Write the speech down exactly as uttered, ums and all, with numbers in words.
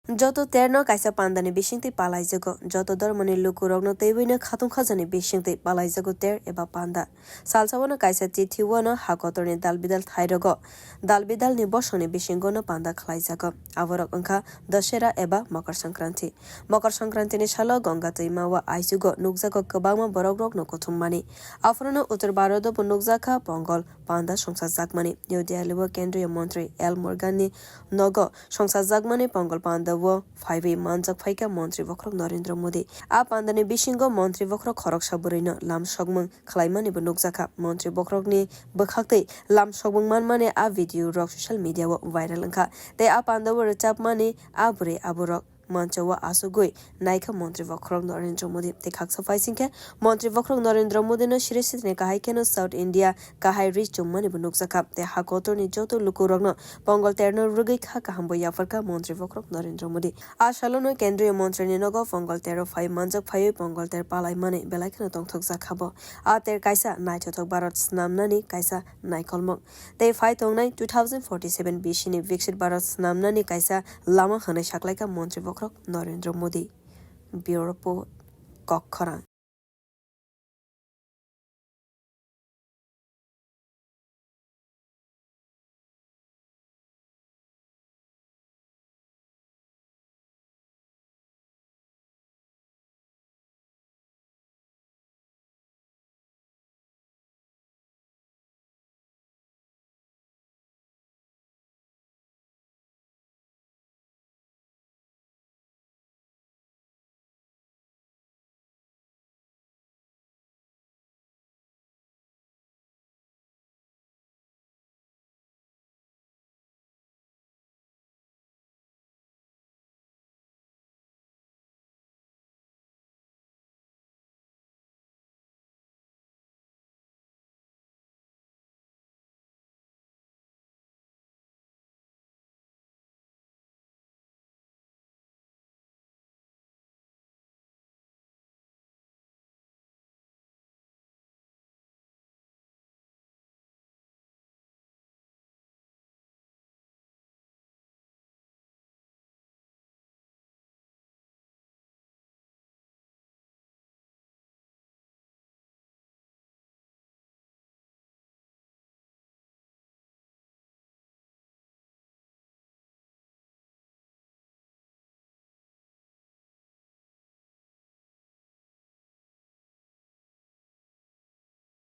Joto terno kaisa pandani bisingtwi palaijago. Joto dhormoni lukurokno twiwino khatung khajani bisingtwi palaijago ter eba panda. Salsawano kaisa chithi wano ha kotorni dalbidal thairogo. Dalbidalni bosongni bisingono panda khlaijago. Aborok wngkha Dashera eba Makar Sankranti. Makar Sankrantini salo Ganga twima o aisugo nukjago kwbangma borokrokno kuthummani. Aphorono Uttor Bharotobo nukjakha Pongol panda songchajakmani. New Delhi o Kendriya Montri L Murugan ni nogo songchajakmani Pongol panda o phaiwi manjak phaikha Montri bokhorok Narendra Modi. A pandani bisingo Montri bokhorok khoroksa bwrwino lam sokmung khlaimani bo nukjakha. Montri bokhorokni bwkhaktwi lam sokmung manmani a video rok social media o viral wngkha. Tei a panda o rwchapmani a bwrwi aborok mancha o asugwi naikha Montri bokhorok Narendra Modi. Tei khaksa phaisingkhe Montri bokhorok Narendra Modi no siri sitini kahai kheno South India kahai ri chumani bo nukjakha. Tei ha kotorni joto lukurokno Pongol terno rwgwi kha kaham bo yapharkha Montri bokhorok Narendra Modi. A salono Kendriya Montri ni nogo Pongol tero phai manjak phaiwi Pongol ter palai mani belai kheno tongthokjak kha bo. A ter kaisa naithothok Bharat snamnani kaisa naikolmok. Tei phai tongnai two thousand forty seven bisini Viksit Bharat snamnani kaisa lama hwnwi saklaikha Montri bokhorok Narendra Modi. Bureau Report, Kokkhorang.